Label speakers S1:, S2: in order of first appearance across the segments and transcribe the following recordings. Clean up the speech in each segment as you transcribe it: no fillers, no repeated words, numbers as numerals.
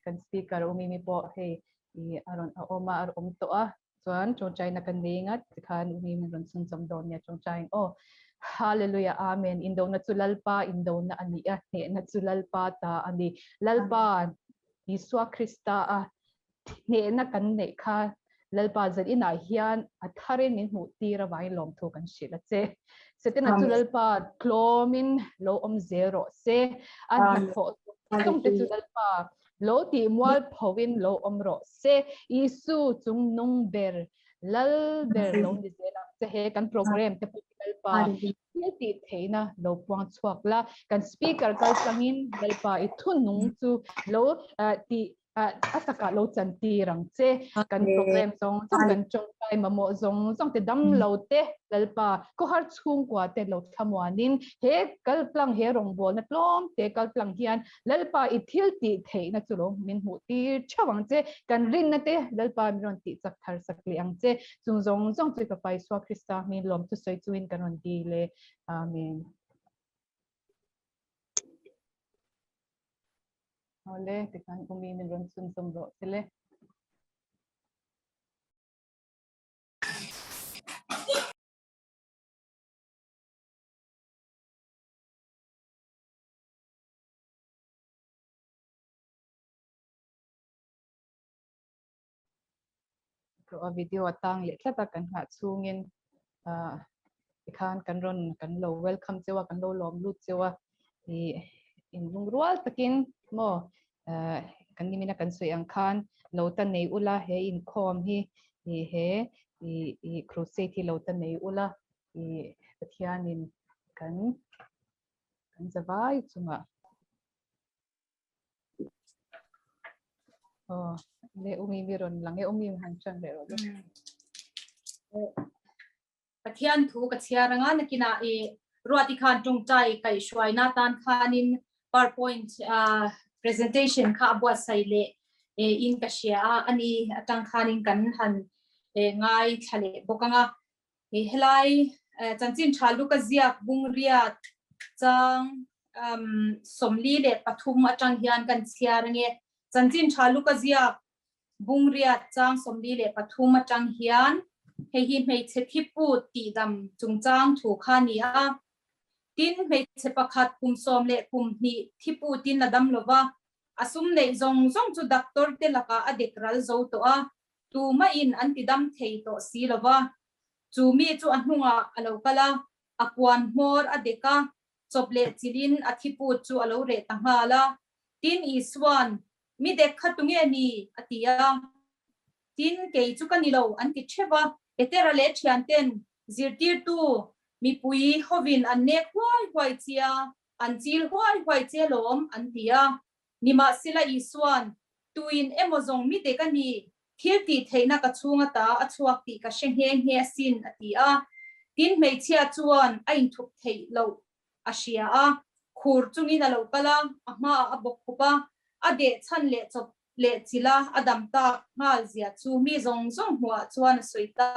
S1: Kan speaker Umimi pawh hei i a rawn a awm a, a awm tawh a. Chuan tawngtaina kan nei ngat tikhan Umimi rawn chhunchawm dawn nia tawngtain aw. Hallelujah Amen. Indona chu Lalpa indona a ni a, hnehna chu Lalpa ta a ni. Lalpa Isua Krista a hnehna kan neih kha Lalpa zan inah hian a tharin min hmuh tir avangin lawmthu kan hrilh a che. Setana chu Lalpa tlawmin lo awm zel rawh se. A hnathawh zawng te chu Lalpa lo tih mual phoin lo awm rawh se. Isu chung nung ber Lal ber lo ni zel ang che he kan program te pawh Lalpa thil tih theihna lo puang chhuak la. Kan speaker kal tlangin Lalpa i thunung chu lo tih a takah lo chan tir ang che. Kan program zawng zawng kan tawngtai mamawh zawng zawng te dam lo te Lalpa khawhar chhungkua te lo thlamuanin he kaltlang he rawngbawlna tlawm te kaltlang hian Lalpa i thil tih theihna chu lo min hmuh tir theuh ang che. Kan rinna te Lalpa min rawn tih chak thar sak leh ang che. Chung zawng zawng chu i Fapa Isua Krista hming lawm chu sawi chungin kan rawn dil e. Amen. Awle, tikhan umi min rawn chhunzawm rawh che le. A video a tang leh tlat a kan nghah chhungin tikhan kan rawn kan lo welcome cheu a kan lo lawm lut cheu a ih in lungrual takin maw kan nimina kan sawi ang khan lo ta nei ula he inkhawm hi ih he ih ih crusade hi lo ta nei ula ih Pathianin kan kan zavai chungah Aw, le umi mi rawn lang e, umi han chan leh rawh le.
S2: Pathian thu ka chhiar anga nakinah i Ruati khan tawngtai kaihhruaina tan khanin PowerPoint presentation kha a buatsaih leh in ka hria a, ani atang khanin kan han ngai thla leh bawk anga. Helai chanchin tha Luka ziak bungriat chang 43 atang hian kan chhiar ange. Chanchin tha Luka ziak bungriat chang 43 atang hian hei hi hmeichhe thiput tihdam chungchang thu kha a ni a. Tin, hmeichhe pakhat kum 12 thiputin a dam lova, a sum neih zawng zawng chu doctor te lakah a dek ral zo tawh a, Tumahin an ti dam thei tawh si lo va, chu mi chu a hnungah a lo kal a, a puan hmawr a dek a, chawp leh chilhin a thiput chu a lo reh ta nghal a. Tin, Isua'n, Mi dek kha tunge ni? a ti a. Tin, Kei chu ka ni lo, an ti theuh a. Petera leh thianten zirtirtu mipui hovin an nek huai huai chia, an chil huai huai che lawm, an ti a. Nimahsela Isua'n, Tuin emaw zawng mi dek a ni, thil tih theihna ka chhung ata a chhuak tih ka hre nghe nghe asin, a ti a. Tin, hmeichhia chuan a inthup theih loh a hria a, khur chungin a lo kal a, a hmaah a bawk khup a, a deh chhan leh chawp leh chilh a, a dam tak nghal zia chu mi zawng zawng hmuhah chuan a sawi ta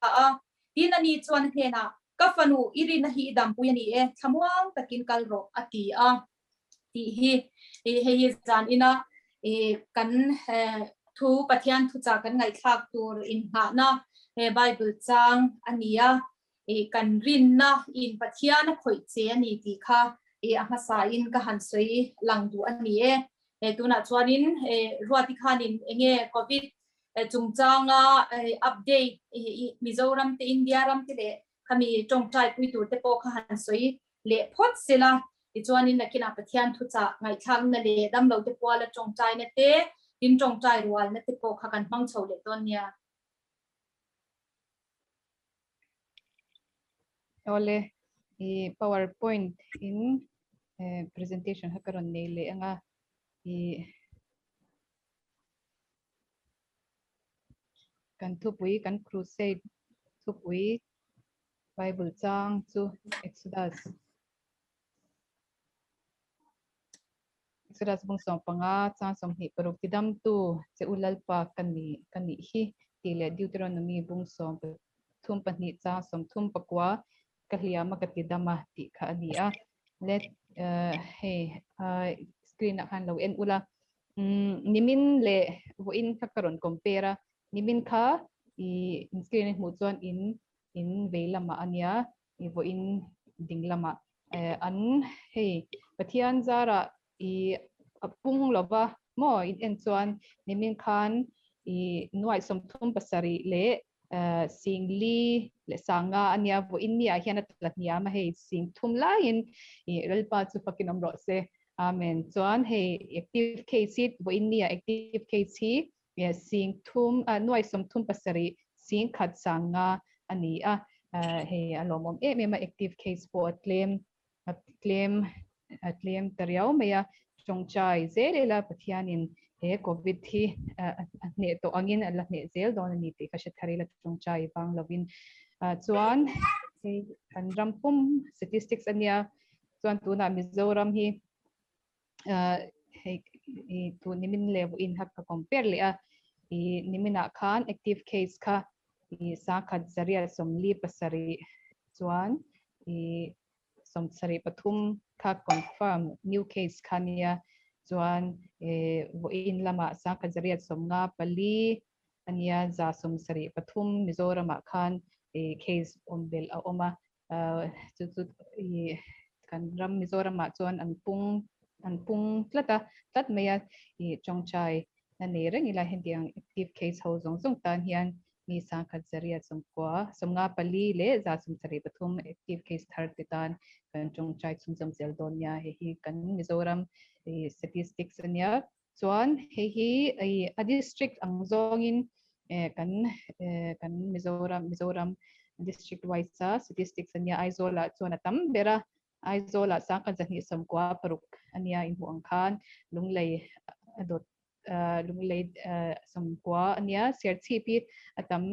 S2: a. Tin, ani chuan a hnenah, Ka fanu, i rinna hi i dampui a ni e, thlamuang takin kal rawh, a ti a. Tih hi hei hi zan ina kan thu Pathian thuchah kan ngaihthlak tur inngahna Bible chang a ni a, kan rinna in Pathian a khawih che a ni tih kha a hmasa in ka han sawi lang duh a ni e. Tunah chuanin Ruati khanin enge Covid chungchanga update Mizoram te India ram te leh khami tawngtai pui tur te pawh kha han sawi leh phawt sela, tichuanin nakinah Pathian thuchah ngaihthlakna leh damlote puala tawngtaina te, tin tawngtai rualna te pawh kha kan hmang chho leh dawn nia.
S1: Awle, i PowerPoint in presentation kha ka rawn nei leh anga i kan thupui kan crusade thupui Bible chang chu Exodus Exodus bung 15 chang 26 tidamtu che u Lalpa ka ni ka nih hi tih leh Deuteronomy bung 32 chang 39 ka hliam a ka tidam a tih kha a ni a. Let hei screen ah khan lo en ula. Nimin leh vawiin kha ka rawn compare a, nimin kha i in screen a hmuh chuan in in vei lamah a nia, i vawiin ding lamah an hei Pathian zarah i a pung lova maw in en chuan nimin khan i nuaih 37 leh singli leh sanga a nia, vawiin ni ah hian a tla hniam a hei sing thum laiin i Lalpa chu fakin awm rawh se. Amen. Chuan hei active case hi vawiin ni ah active case hi sing thum nuaih 37 sing khat sanga a ni a, hei a lawmawm em em a, active case pawh a tlem a tlem a tlem ta riau mai a, tawngtai zel ila Pathianin he covid hi a hneh tawh angin a la hneh zel dawn a ni tih ka hre thar ila tawngtai vang lovin chuan hei kan ram pum statistics a nia chuan tunah Mizoram hi hei tun nimin leh vawiin kha ka compare leh a i niminah khan active case kha i 1147 chuan i 73 kha confirm new case kha nia chuan vawiin lamah 1154 ania 173 Mizoramah khan case awm belh a awm a, chu chu i kan ram Mizoramah chuan an pung an pung tlat a tlat mai a, i tawngtai na nei reng ila hetiang active case ho zawng zawng tan hian mi 1194 leh 173 active case thar te tan kan tawngtai chhunzawm zel dawn nia. Hei hi kan Mizoram statistics ania chuan hei hi a district ang zawngin kan kan Mizoram Mizoram district wise a statistics ania. Aizawl ah chuan a tam ber a, Aizawl ah 1296 ania in hmuh ang khan, Lunglei a dawt Lunglei 90 ania, Serchhip hi a tam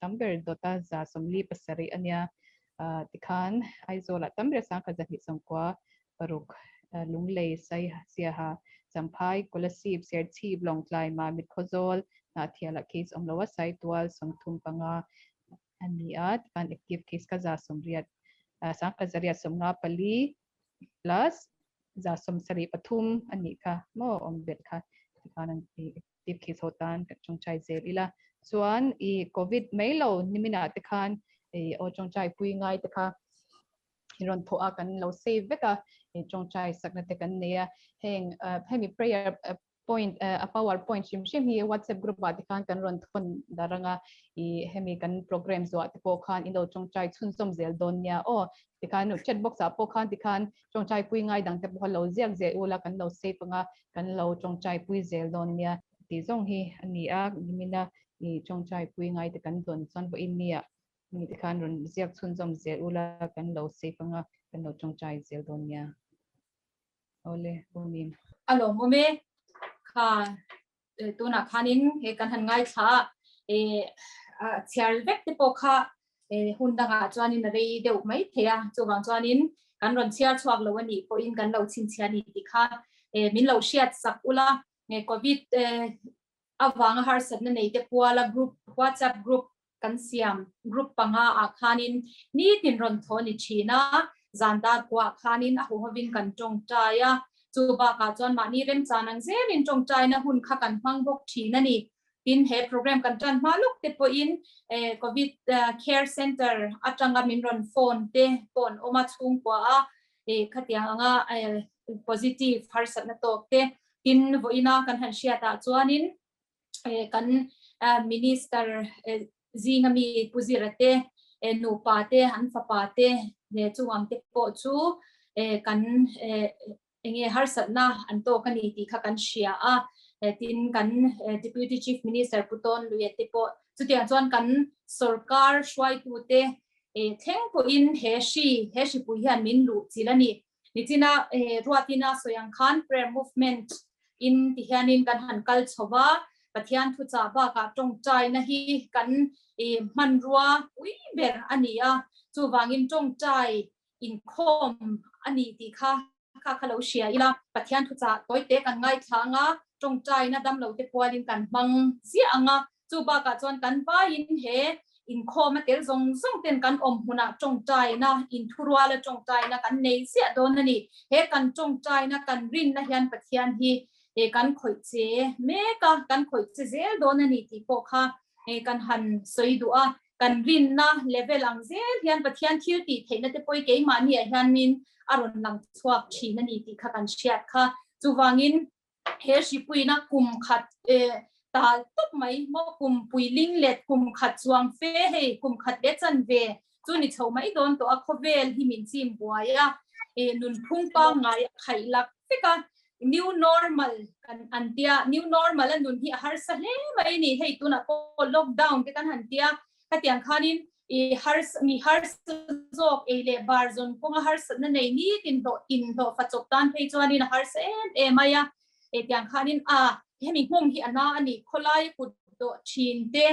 S1: tam ber dawta 147 ania. Tikhan Aizawl ah tam ber 1296, Lunglei, Saiha, Champhai, Kolasib, Serchhip, Lawngtlai, Mamit, Khawzawl, Hnahthial ah case awm lo a, Saitual 35 ani a. Tikhan active case kha 180 1854 plus 173 anih kha maw awm belh kha. Tikhan an active case ho tan kan tawngtai zel ila. Chuan i covid mai lo niminah te khan i aw tawngtai pui ngai te kha rawn thawh a, kan lo save vek a, i tawngtai sakna te kan nei a. Heng hemi prayer point a power point hrim hrim hi WhatsApp group ah te khan kan rawn thawn daranga, i hemi kan program zuah te pawh khan in lo tawngtai chhunzawm zel dawn nia aw. Tikhan chat box ah pawh khan tikhan tawngtai pui ngai dang te pawh lo ziak zel ula, kan lo save anga kan lo tawngtai pui zel dawn nia tih zawng hi a ni a. Nimina i tawngtai pui ngai te kan dawn chuan vawiin nia mi tikhan rawn ziak chhunzawm zel ula, kan lo save anga kan lo tawngtai zel dawn nia. Awle, umin.
S2: A lawmawm e. Kha tunah khanin he kan han ngaithla e chhiar vek te pawh kha hun dangah chuanin a rei deuh mai thei a, chuvang chuanin kan rawn chhiar chhuak lo a nih pawhin kan lo chhinchhiah a ni tih kha min lo hriat sak ula. Covid avanga harsatna nei te puala group WhatsApp group kan siam group panga ah khanin nitin rawn thaw ni thin a, zan dar kuah khanin a huhovin kan tawngtai a, chu bakah chuan mahni remchan ang zelin tawngtaina hun kha kan hmang bawk thin a ni. Tin, he program kan tan hma lawk te pawhin covid care center atanga min rawn phone te pawh an awm a, chhungkua a khatiang anga positive harsatna tawk te. Tin, vawiina kan han hriatah chuanin kan minister zinga mi Pu Zira te nupa te an fapa te chungam te pawh chu kan enge harsatna an tawk a ni tih kha kan hria a. Tin, kan Deputy Chief Minister Pu Tawn Luia te pawh chutiang chuan kan sarkar hruaitu te thleng pawhin he hri he hripui hian min luh chilh a ni. Nichina ruatina sawi ang khan prayer movement in ti hianin kan han kal chho va, Pathian thuchah bakah tawngtaina hi kan hmanrua pui ber a ni a, chuvangin tawngtai inkhawm a ni tih kha kha kha lo hria ila. Pathian thuchah tawite kan ngaithla anga, tawngtaina damlo te pualin kan hmang ziah anga, chu bakah chuan kan vaiin he inkhawm a tel zawng zawng ten kan awm hmunah tawngtaina inthuruala tawngtaina kan nei ziah dawn a ni. He kan tawngtaina kan rinna hian Pathian hi e kan khawih che mek a, kan khawih che zel dawn a ni tih pawh kha e kan han sawi duh a. Kan rinna level ang zel hian Pathian thil tih theihna te pawh keimahni ah hianin a rawn lang chhuak thin a ni tih kha kan hriat kha. Chuvangin he hripuina kum khat tal tawp mai maw kum puiling let kum khat chuang fe hei kum khat leh chan ve chu ni chho mai dawn tawh a khawvel hi min chim buai a nunphung pangngai a khaih lak vek a new normal kan an tia new normal a nun hi a harsa hle mai ni hei tunah pawh lockdown te kan han tia Khatiang khanin i harsa mi harsa zawk ei leh bar zawn kawnga harsatna nei nitin hlawh in hlawh fa chawp tan phei chuanin a harsa em em mai a. E tiang khanin a hemi hmawng hi a na a ni khawlaia kut dawh thin te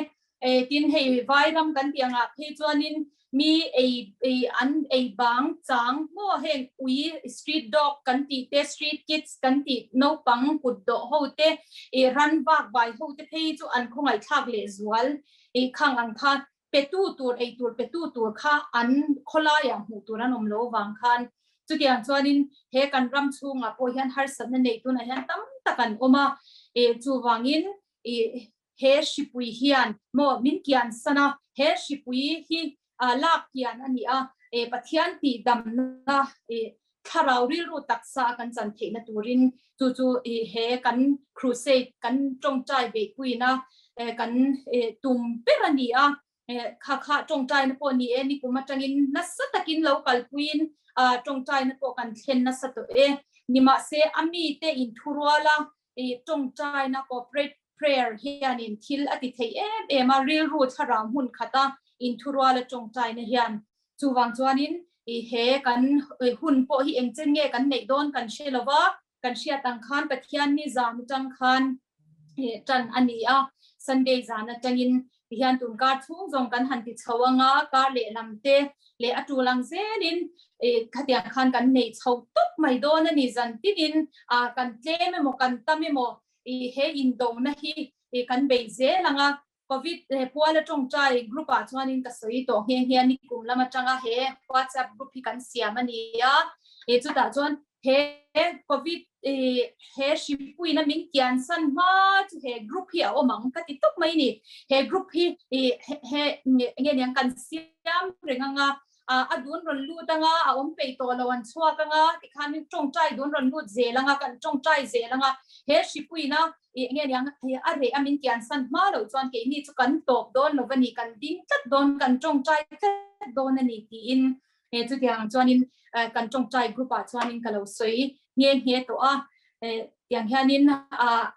S2: e tin hei vairam kan tih angah phei chuanin mi ei ei an ei bang chang maw heng ui street dog kan tih te street kids kan tih naupang kut dawh ho te e ran vak vai ho te phei chu an khawngaihthlak leh zual Ei khang ang kha petu tur ei tur petu tur kha an khawlaiah hmuh tur an awm lo vang khan chutiang chuanin he kan ram chhungah pawh hian harsatna nei tunah hian tam tak an awm a, e chuvangin i he hripui hian maw min kian san a, he hripui hi lak kian a ni a, e Pathian tihdamna e thlarau rilru taksa a kan chan theihna turin chu chu i he kan crusade kan tawngtai beihpuina kan tum ber a ni a, kha kha tawngtaina pawh ni e nikum atangin nasa takin lo kalpuiin tawngtaina pawh kan thlen nasa tawh e. Nimahse a mite inthuruala i tawngtaina corporate prayer hianin thil a ti thei em em a, rilru thlarau hmun khata inthuruala tawngtaina hian Chuvang chuanin i he kan hun pawh hi engchen nge kan neih dawn kan hre lo va, kan hriat ang khan Pathian ni zan atang khan tan a ni a, Sunday zan atangin tihian tun kar chhung zawng kan han ti chho anga kar lehlam te leh a tul ang zelin khatiang khan kan nei chho tawp mai dawn a ni zan tinin kan tlem emaw kan tam emaw i he indona hi kan bei zel anga Covid he puala tawngtai group ah chuanin ka sawi tawh nghe nghe a ni kum lam atanga he WhatsApp group hi kan siam a ni a, e chutah chuan he Covid e he hripuina min kian san hma chu he group hi a awm ang ka ti tawp mai ni. He group hi e he nge niang kan siam reng anga a dun rawn lut anga a awm peih tawh lo an chhuak anga tikhan tawngtai dun rawn lut zel anga kan tawngtai zel anga he hripuina I nge niang a reh a min kian san hma loh chuan keini chu kan tawp dawn lo a ni, kan ding tlat dawn, kan tawngtai tlat dawn a ni tiin chutiang chuanin kan tawngtai group ah chuanin ka lo sawi nghe nghe tawh a. Tiang hianin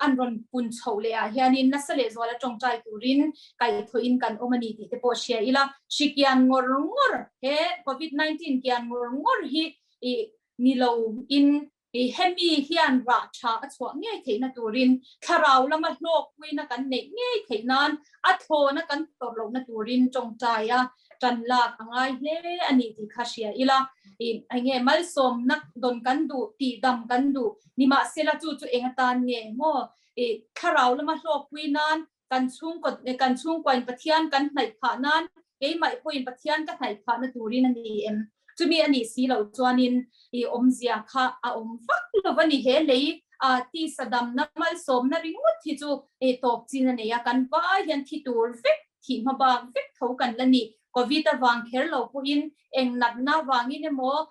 S2: an rawn pun chhoh leh ah hianin nasa leh zuala tawngtai turin kaihthawhin kan awm a ni tih te pawh hria ila. Hri kian ngawr ngawr he covid 19 kian ngawr ngawr hi ni lo in I hemi hian rah tha a chhuah ngei theihna turin thlarau lama hlawkpuina kan neih ngei theih nan a thlawna kan tawrh lohna turin tawngtai a tan lak a ngai hle a ni tih kha hria ila. I enge malsawmna dawn kan duh, tihdam kan duh nimahsela chu chu eng atan nge maw i thlarau lama hlawkpui nan kan chhungkaw kan chhungkuain Pathian kan hnaih phah nan keimah pawhin Pathian ka hnaih phahna turin a ni em? Chumi a nih si loh chuanin i awmzia kha a awm vak lo a ni. He lei a tisa damna malsawmna ringawt hi chu i tawp chin a nei a, kan vai hian thi tur vek, thih hma bak vek tho kan la ni. Covid avang kher lo pawhin eng natna vangin emaw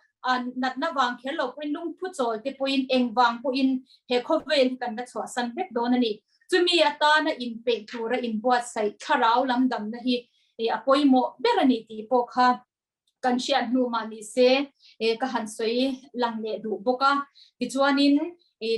S2: natna vang kher lo pawhin lungphu chawl te pawhin eng vang pawhin he khawvel hi kan la chhuahsan vek dawn a ni. Chumi atana inpeih tura inbuatsaih thlarau lam damna hi a pawimawh ber a ni tih pawh kha kan hriat hnu mah ni se ka han sawi lang leh duh bawk a. Tichuanin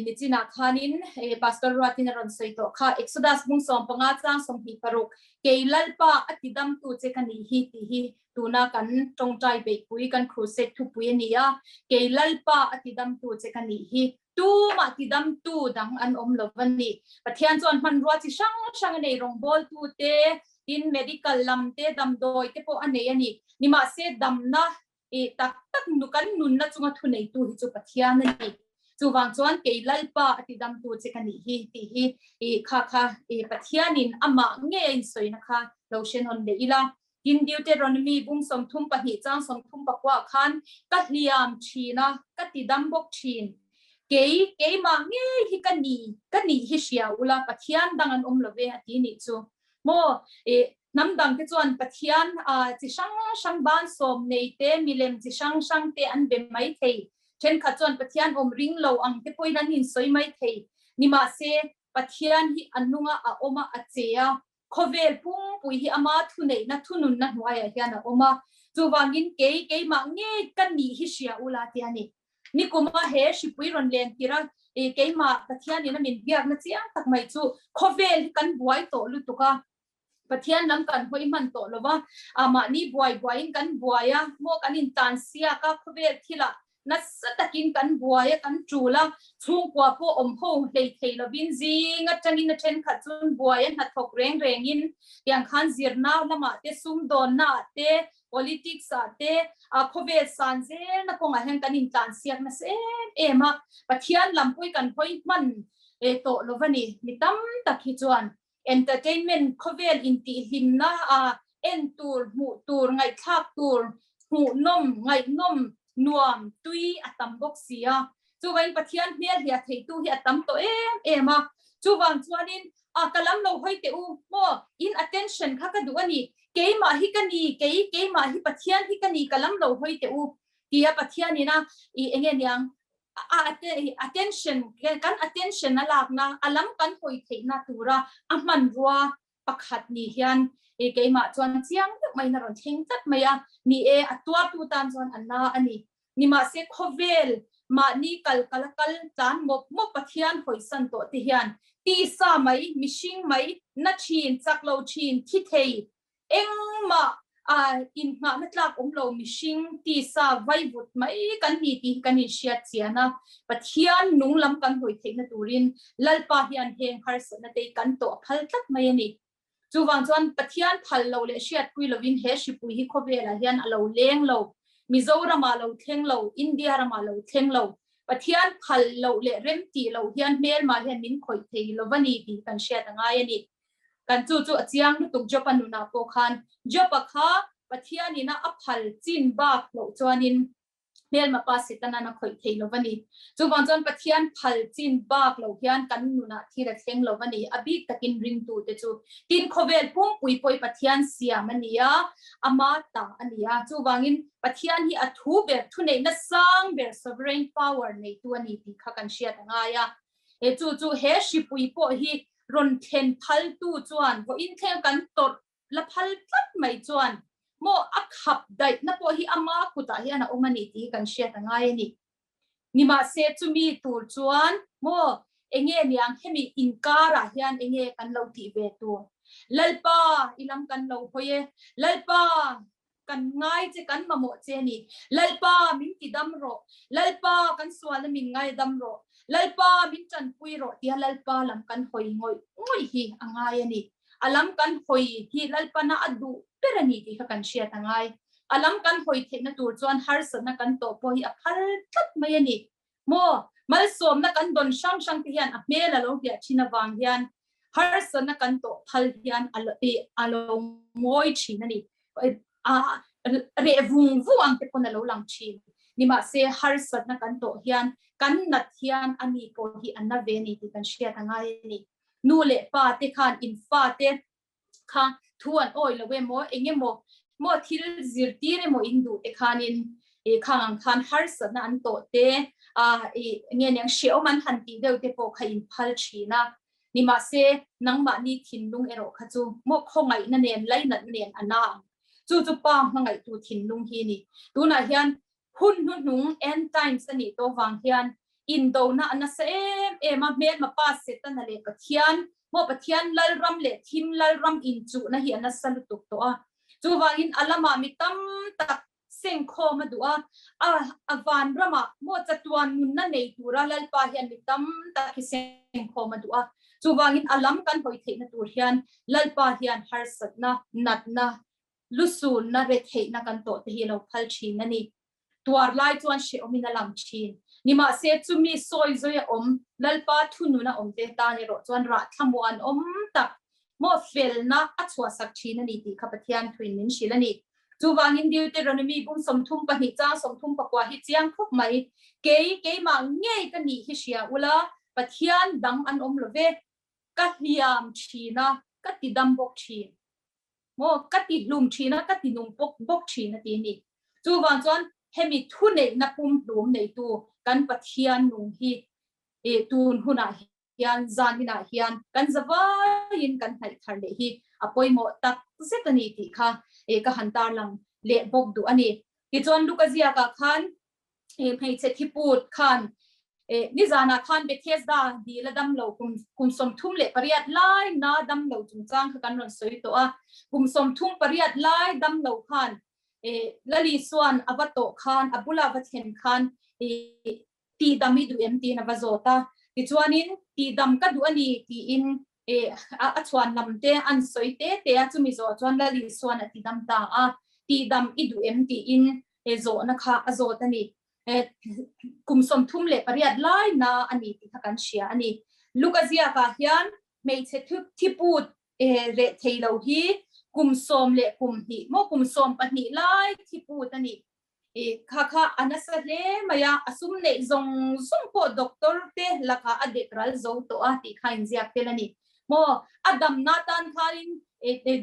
S2: nichinah khanin Pastor Ruatin a rawn sawi tawh kha Exodus bung 15 chang 26 Kei Lalpa a tidamtu che ka nih hi tih hi tuna kan tawngtai beihpui kan crusade thupui a ni a. Kei Lalpa a tidamtu che ka nih hi Tumah tidamtu dang an awm lo a ni. Pathian chuan hmanrua chi hrang hrang a nei, rawngbawltu te, tin medical lam te, damdawi te pawh a nei a ni. Nimahse damna i tak tak nu kan nunna chunga thuneitu hi chu Pathian a ni. Chuvang chuan kei Lalpa a tidamtu che ka nih hi tih hi i kha kha i Pathianin amah ngei a insawina kha lo hre nawn leh ila. Tin, Deuteronomy bung 32 chang 34 khan, Ka hliam thin a, ka ti dam bawk thin. Kei, keimah ngei hi ka ni, ka nih hi hria ula, Pathian dang an awm lo ve a ti nih chu. Maw, ih, hnam dang te chuan Pathian chi hrang hrang bansawm nei te, milem chi hrang hrang te an be mai thei. Thenkhat chuan Pathian awm ring lo ang te pawhin an insawi mai thei. Nimahse, Pathian hi a nunga a awm a, a che a, khawvel pungpui hi ama thuneihna, thununna hnuaiah hian a awm a. Chuvangin kei, keimah ngei ka nih hi hria ula ti a ni. Nikuma he hripui rawn len tir a, ih keimah Pathianin a min biakna chiang tak mai chu khawvel hi kan buai tawh lutuk a, Pathian lam kan hawi hman tawh lo va, ah mahni buai buaiin kan buai a, maw kan intan siak a, khawvel thilah nasa takin kan buai a, kan tul a, chhungkua pawh awm ho hlei thei lovin zing atangin a thenkhat chuan buai a hnathawk reng rengin tiang khan zirna lamah te sumdawnna ah te politics ah te a khawvel san zelna kawngah hian kan intlan siak nasa em em a, Pathian lam pawh hi kan hawi hman tawh lo va ni, mi tam tak hi chuan entertainment khawvel intihhlimna a en tur, hmuh tur, ngaihthlak tur, hmuhnawm, ngaihnawm, nuam, tui a tam bawk si a. Chuvangin Pathian hmel hliah theitu hi a tam tawh em em a. Chuvang chuanin a ka lam lo hawi teh u maw, in attention kha ka duh a ni, keimah hi ka ni, kei keimah hi Pathian hi ka ni, ka lam lo hawi teh u tia Pathianin a i enge niang a attention kan attention a lakna a lam kan hawi theihna tura a hmanrua pakhat ni hian i keimah chuan chiang deuh maiin a rawn thleng tlat mai a, ni e a tuartu tan chuan a na a ni. Nimahse khawvel mahni kal kal a kal tlan mawp mawp Pathian hawisan tawh te hian tisa mai, mihring mai, na thin, chak lo thin, thi thei, Engmah a inngahna tlak awm lo mihring tisa vaivut mai kan ni tih hi kan inhriat chian a, Pathian nung lam kan hawi theihna turin Lalpa hian heng harsatna te hi kan tawh a phal tlat mai a ni. Chuvang chuan Pathian phal lo leh hriatpui lovin he hripui hi khawvelah hian a lo leng lo, Mizoramah lo thleng lo, India ramah lo thleng lo. Pathian phal loh leh remtih loh hian hmelmah hian min khawih thei lo va ni tih kan hriat a ngai a ni. Kan chu chu a chiang lutuk Job-a nunah pawh khan Job-a kha Pathianin a a phal chin bak loh chuanin hmelma pa Setanan a khawih thei lo va ni. Chuvang chuan Pathian phal chin bak loh hian kan nunah thil a thleng lo va ni. A bik takin ringtute chu tin khawvel pumpui pawh hi Pathian siam a ni a, ama ta a ni a. Chuvangin Pathian hi a thu ber, thuneihna sang ber, sovereign power neitu a ni tih kha kan hriat a ngai a. He chu chu he hripui pawh hi rawn thlen phaltu chuan vawiin thleng kan tawrh la phal tlat mai chuan maw a khap daihna pawh hi ama kutah hian a awm a ni tih hi kan hriat a ngai a ni. Nimahse chumi tur chuan maw enge niang hemi inkarah hian enge kan lo tih ve tur? Lalpa i lam kan lo hawi e, Lalpa Kan ngai che, kan mamawh che a ni. Lalpa, min ti dam rawh. Lalpa, kan sualna min ngai dam rawh. Lalpa, min tanpui rawh tia Lalpa lam kan hawi ngawih ngawih hi a ngai a ni. A lam kan hawi hi Lalpana a duh ber a ni tih kha kan hriat a ngai. A lam kan hawi theihna tur chuan harsatna kan tawh pawh hi a phal tlat mai a ni. Maw, malsawmna kan dawn hrang hrang te hian a hmel a lo hliah thin avang hian harsatna kan tawh phal hian a a lo ngawi thin a ni. A reh vung vung ang te pawn a lo lang thin. Nimahse, harsatna kan tawh hian kan nat hian a mi pawh hi a na ve a ni tih kan hriat a ngai a ni. Nu leh pa te khan in fa te kha thu an awi lo emaw eng emaw maw thil zirtir emaw in duh te khanin i khang ang khan harsatna an tawh te a i nge niang hreawm an han tih deuh te pawh kha in phal thin a nimahse nangmahni thinlung erawh kha chu maw khawngaihna nen lainatna nen a na ang chu chu pa hmangaihtu thinlung hi ni tunah hian Hun hnuhnung, end times, a nih tawh vang hian indona a nasa em em a, hmelma pa Setana leh Pathian, maw Pathian Lalram leh thim Lalram inchuhna hi a nasa lutuk tawh a. Chuvangin a lamah mi tam tak sengkhawm a duh a, a a vanramah maw chatuan nunna nei tura Lalpa hian mi tam tak hi sengkhawm a duh a. Chuvangin a lam kan hawi theihna tur hian Lalpa hian harsatna, natna, Lusunna retheihna kan tawh te hi a lo phal thin a ni. Tuar lai chuan hrehawmin a lang thin. Nimahse, chumi sawi zawi a awm, Lalpa thunun a awm te tan erawh chuan rah thlamuan awm tak maw felna a chhuahsak thin a ni tih kha Pathian thuin min hrilh a ni. Chuvangin Deuteronomy bung 32 chang 34 hi chiang khawp mai. Kei keimah ngei ka nih hi hria ula, Pathian dang an awm lo ve. Ka hliam thin a, ka ti dam bawk thin. Maw, ka ti hlum thin a, ka ti nung bawk bawk thin a ti a ni. Chuvang chuan hemi thuneihna pumhlum neitu kan Pathian nung hi tun hunah hian zan inah hian kan zavaiin kan hnaih thar leh hi a pawimawh tak zet a ni tih kha ka han tarlang leh bawk duh a ni. Tichuan Luka ziakah khan hmeichhe thiput khan nizanah khan Bethesda dil a dam lo kum 38 lai na dam lo chungchang kha kan rawn sawi tawh a. Kum 38 lai dam lo khan Lali chuan a va tawh khan a bula va thlen khan Tihdam i duh em tiin a va zawt a, tichuanin tihdam ka duh a ni tiin a chhuan lam te an sawi te te a, chumi zawh chuan Lal Isuan a tidam ta a, tihdam i duh em tiin zawhna kha a zawt a ni. Kum 38 lai na a ni tih kha kan hria a ni. Luka ziakah hian hmeichhe thiput reh thei lo hi kum sawm leh kum hnih maw kum 12 lai thiput a ni. I kha kha a nasa hle mai a, a sum neih zawng zawng pawh doctor te lakah a dek ral zo tawh a tih kha inziak tel a ni. Maw a damna tan khanin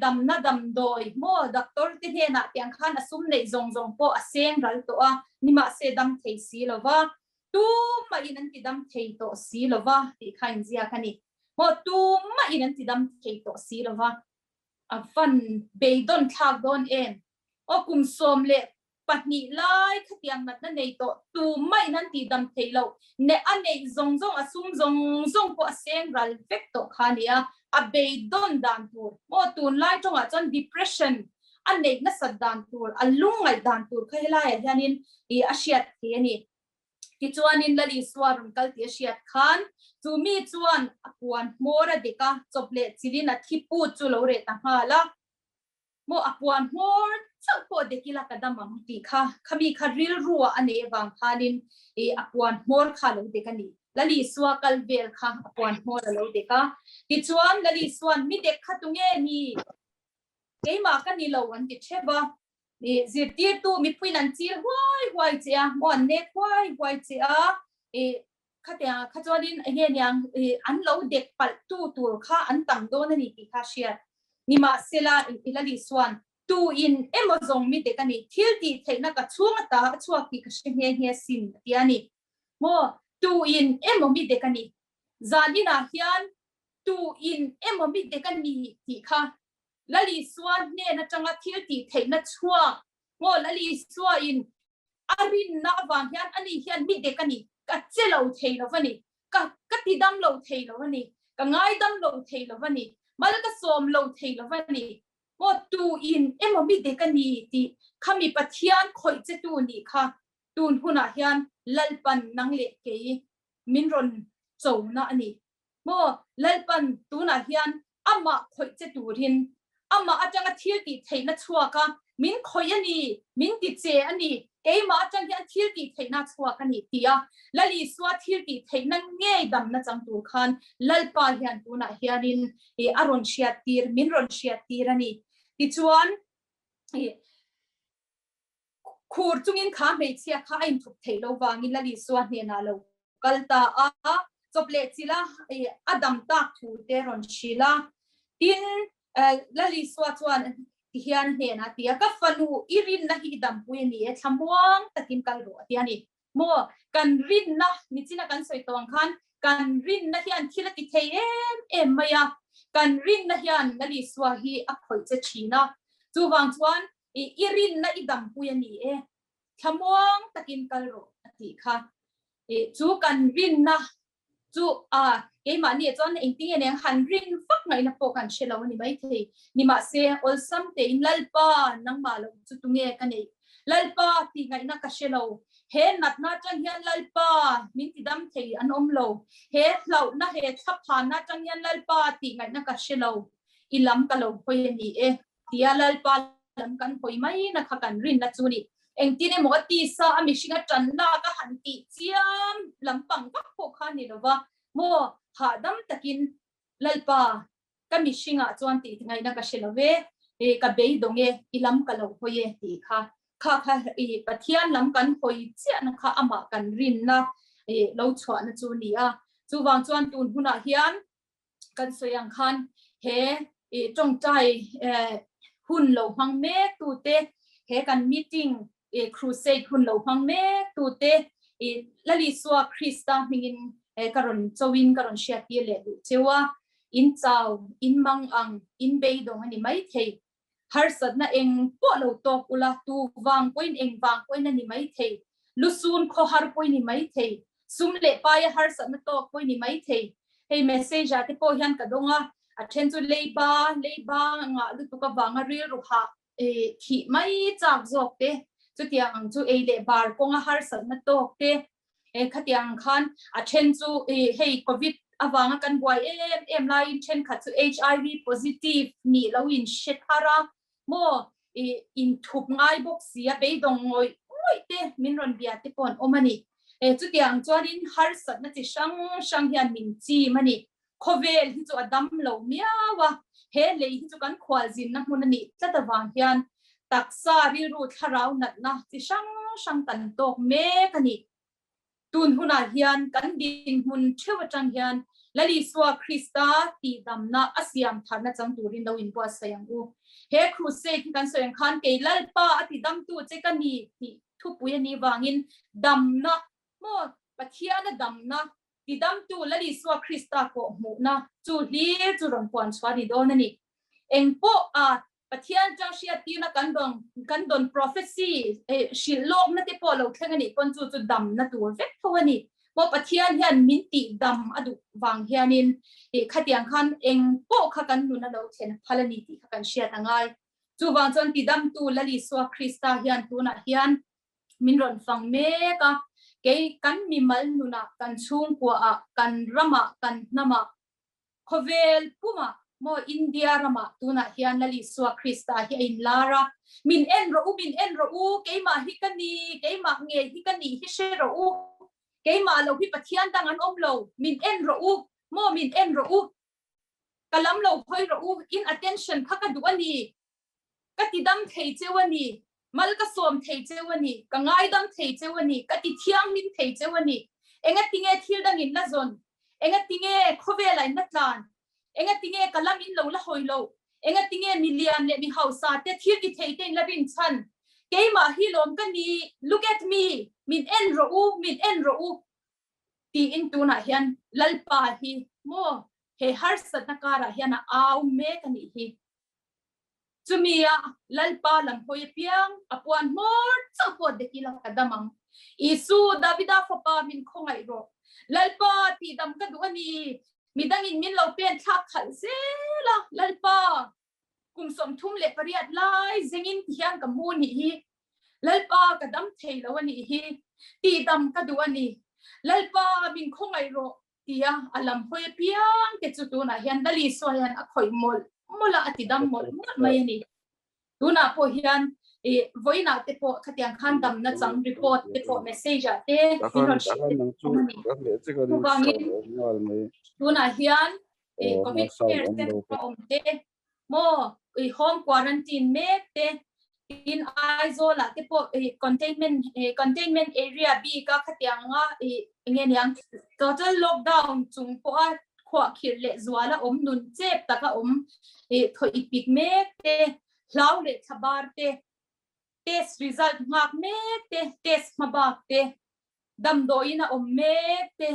S2: damna damdawi maw doctor te hnenah tiang khan a sum neih zawng zawng pawh a seng ral tawh a, nimahse dam thei si lo va, tumahin an ti dam thei tawh si lo va tih kha inziak a ni. Maw tumahin an ti dam thei tawh si lo va, a van beidawn thlak dawn em? Aw kum 12 lai khatiang natna nei tawh tu maiin an tihdam theih loh ne a neih zawng zawng a sum zawng zawng pawh a seng ral vek tawh kha a ni a, a beidawn dan tur maw tunlai tawngah chuan depression a neih nasat dan tur a lungngaih dan tur kha helaiah hianin ih a hriat thei a ni. Tichuanin Lal Isua rawn kal tih a hriat khan chu mi chuan a puan hmawr a dik a, chawp leh chilin a thi put chu lo reh ta nghal a. Maw a puan hmawr chauh pawh dek ila ka dam ang tih kha khami kha rilruah a nei avang khanin ih a puan hmawr kha a lo dek a ni. Lal Isua kal vel kha a puan hmawr a lo dek a. Tichuan Lal Isua'n mi dek kha tunge ni? Keimah ka ni lo an ti thep a. Ih zirtirtu mipuiin an chil huai huai che a, maw an nek huai huai che a. Ih khatiang kha chuanin eng nge niang an lo dek palh tu tur kha an tam dawn a ni tih kha hriat. Nimahsela i la lih chuan tu in emaw zawng mi dek a ni, thil tih theihna ka chhung ata a chhuak tih ka hre nghe nghe sin a ti a ni. Maw tu in emaw mi dek a ni. Zan inah hian tu in emaw mi dek a ni tih kha Lal Isua hnen atanga thil tih theihna chhuak maw Lal Isua in A rinna avang hian ani hian mi dek a ni, ka che lo thei lo va ni, ka ka ti dam lo thei lo a ni, ka ngaidam lo thei lo va ni, mal ka sawm lo thei lo va ni, maw tu in emaw mi dek a ni tih kha mi Pathian khawih che tu nih kha tun hunah hian Lalpan nang leh kei min rawn cho na a ni. Maw Lalpan tunah hian amah khawih che turin amah atanga thil tih theihna chhuak a, min khawih a ni, min ti che a ni, keimah atang hian thil tih theihna chhuak a ni tia Lal Isua thil tih theihna ngei damna chang tur khan Lalpa hian tunah hianin a rawn hriat tir, min rawn hriat tir a ni. Tichuan khur chungin kha hmeichhia kha a inthup theih lo vangin Lal Isua hnenah lo kal ta a, chawp leh chila a dam tak thu te rawn hrilh a. Tin, Lal Isua chuan tihian hnenah a ti a, Ka fanu, i rinna hi i dampui a ni e, thlamuang takin kal rawh a ti a ni. Maw, kan rinna, nichina kan sawi tawh ang khan, kan rinna hian thil a ti thei em em mai a, kan rinna hian Lal Isua hi a khawih che thin a. Chuvang chuan i rinna i dampui a ni e, thlamuang takin kal rawh a tih kha. Chu kan rinna chu a keimahni ah chuan engtin nge nen han rin vak ngaihna pawh kan hre lo a ni maithei. Nimahse, awlsam tein Lalpa nangmah lo chu tunge ka neih? Lalpa tih ngaihna ka hre lo. He natna atang hian Lalpa min tidam thei an awm lo. He hlauhna, he thlaphanna atang hian Lalpa tih ngaihna ka hre lo. I lam ka lo hawi a ni e. Tia Lalpa lam kan hawi mai na kha kan rinna chu ni. Engtin emaw a tisa a mihring a tan lak a han tih chiam lampang vak pawh kha ni lova, maw hahdam takin Lalpa ka mihringah chuan tih ngaihna ka hre lo ve, I ka beidawng e, i lam ka lo hawi e tih kha. Kha kha i Pathian lam kan hawi chiahna kha amah kan rinna i lo chhuahna chu a ni a. Chuvang chuan tun hunah hian kan sawi ang khan he i tawngtai hun lo hmang mek tute, he kan meeting i crusade hun lo hmang mek tute i Lal Isua Krista hmingin ka rawn chauhin ka rawn hriattir leh duh cheu a. In chau, in mang ang, in beidawng a ni maithei. Harsatna eng pawh lo tawk ula, tu vang pawhin eng vang pawhin a ni maithei. Lusun khawhar pawhin ni maithei. Sum leh paia harsatna tawk pawhin ni maithei. Hei message ah te pawh hian ka dawng a, a then chu leiba, leiba ngah lutuk avanga rilru hah thih mai chak zawk te, chutiang ang chu ei leh bar kawnga harsatna tawk te, khatiang khan a then chu hei covid avanga kan buai em em laiin thenkhat chu HIV positive nih lo in hre thar a maw in thup ngai bawk si a beidawng ngawih ngawih te min rawn bia te pawh an awm a ni. Chutiang chuanin harsatna chi hrang hrang hian min chim a ni. Khawvel hi chu a dam lo miau a, he lei hi chu kan khualzinna hmun a nih tlat avang hian taksa rilru thlarau natna chi hrang hrang kan tawk mek a ni. Tun hunah hian kan dinhmun theuh atang hian Lal Isua Krista tihdamna a siam tharna chang turin lo inbuatsaih ang u. He crusade hi kan sawi ang khan kei Lalpa a tidamtu che ka ni tih thupui a nih vangin damna maw Pathiana damna Tidamtu Lal Isua Krista pawh hmuhna chu hlir chu rawn puan chhuah a ni dawn a ni. Eng pawh a Pathian tang hriattirna kan dawn kan dawn prophecy eh hrilh lawkna te pawh lo thleng a nih pawn chu chu damna tur vek tho a ni. Maw Pathian hian min tih dam a duh vang hianin eh khatiang khan eng pawh kha kan nun a lo thlen a phal a ni tih kha kan hriat a ngai. Chuvang chuan tidamtu Lal Isua Krista hian tunah hian min rawn fang mek a, kei kan mimal nunah, kan chhungkuaah, kan ramah, kan hnamah, khawvel pumah maw India ramah tunah hian Lal Isua Krista hi a inlar a, min en rawh u, min en rawh u, keimah hi ka ni, keimah nge hi ka nih hi hre rawh u, keimah lo hi Pathian dang an awm lo, min en rawh u, maw min en rawh u, ka lam lo hawi rawh u, in attention kha ka duh a ni, Ka ti dam thei cheu a ni, mal ka sawm thei cheu a ni, ka ngaidam thei cheu a ni, ka ti thianghlim thei cheu a ni. Enga tinge thil dang in la zawn? Enga tinge khawvela in la tlan? Enga tinge ka lam in lo la hawi loh? Enga tinge mi lian leh mi hausa te thil ti thei te in la rin chhan? Keimah hi lawm ka ni, look at me, min en rawh u, min en rawh u tiin tunah hian Lalpa hi maw he harsatna karah hian a au mek a nih hi. Chumia Lalpa lam hawi apiang a puan hmawr chauh pawh dek ila ka dam ang. Isu, Davida fapa min khawngaih rawh. Lalpa, tihdam ka duh a ni. Midangin min lo pen thlak khalh zel a, Lalpa, kum 38 lai zengin ti hian ka mu nih hi. Lalpa, ka dam thei lo a nih hi. Tihdam ka duh a ni. Lalpa, min khawngaih rawh. Tia a lam hawi apiang te chu tunah hian Lal Isua hian a khawih mawlh mawlh a, a ti dam mawlh mawlh mai a ni. Tunah pawh hian i vawiinah te pawh khatiang khan damna chang report te pawh message ah te min rawn hrilh te pawh awm a ni. Chuvangin tunah hian i covid care center a awm te maw i home quarantine mek te tin Aizawl ah te pawh i containment containment area bik a khatiang anga i enge niang total lockdown chung pawh a khuah khirh leh zual a awm nun chep tak a awm i thaw i pik mek te hlau leh thlabar te test result nghak mek te test hma bak te damdawiin a awm mek te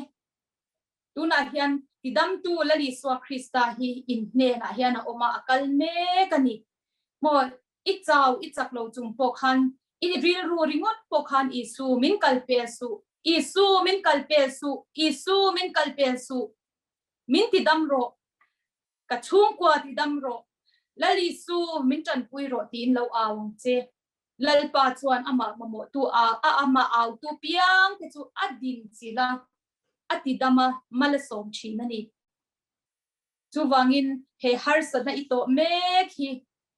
S2: Tunah hian tidamtu Lal Isua Krista hi in hnenah hian a awm a, a kal mek a ni. Maw, i chau, i chak lo chung pawh khan, i rilru ringawt pawh khan Isu, min kal pel suh, Isu, min kal pel suh, Isu, min kal pel suh, min tidam rawh, ka chhungkua tidam rawh, Lal Isu, min tanpui rawh tiin lo au ang che. Lalpa chuan amah mamawhtu a, a amah autu piang te chu a din chilh a. a ti dam a, mal a sawm thin a ni. Chuvangin he harsatna i tawh mek hi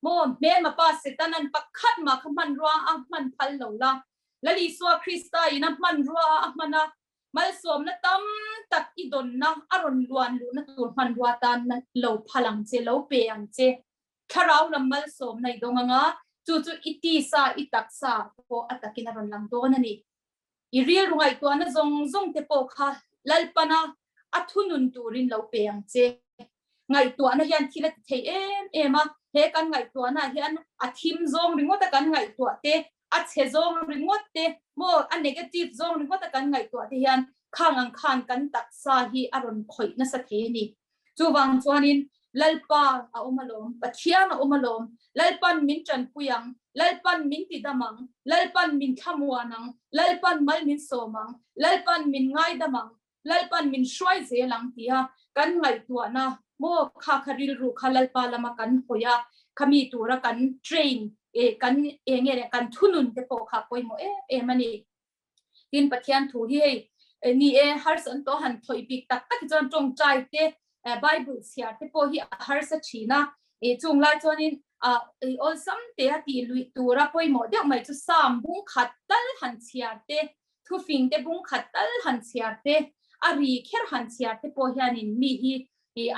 S2: maw hmelma pa Setanan pakhat mah kha hmanrua a hman phal lo la, Lal Isua Krista in a hmanrua a hman a, malsawmna tam tak i dawnna a rawn luan luhna tur hmanrua tan lo phal ang che, lo pe ang che. Thlarau lam malsawmna i dawng anga, chu chu i tisa, i taksa pawh a takin a rawn lang dawn a ni. I rilru ngaihtuahna zawng zawng te pawh kha Lalpana a thunun turin lo pe ang che. Ngaihtuahna hian thil a ti thei em em a, he kan ngaihtuahna ah hian a thim zawng ringawt a kan ngaihtuah te, a chhe zawng ringawt te, maw a negative zawng ringawt a kan ngaihtuah te hian khang ang khan kan taksa hi a rawn khawih nasa thei a ni. Chuvang chuanin Lalpa a awm alawm, Pathian a awm alawm, Lalpan min tanpui ang, Lalpan min tidam ang, Lalpan min thlamuan ang, Lalpan mal min sawm ang, Lalpan min ngaidam ang, Lalpan min hruai zel ang tia kan ngaihtuahna maw kha kha rilru kha Lalpa lama kan hawi a, khami tura kan train eh kan eng nge kan thunun te pawh kha pawimawh em em a ni. Tin Pathian thu hi hei ni e harsa an to han thawih bik tak tak hi chuan tawngtai te Bible chhiar te pawh hi a harsa thin a e chung lai chuanin a awlsam te a tih luih tura pawimawh deuh mai chu Psalm bung khat tal han chhiar te thufing te bung khat tal han chhiar te a ri kher han chhiar te pawh hianin mi hi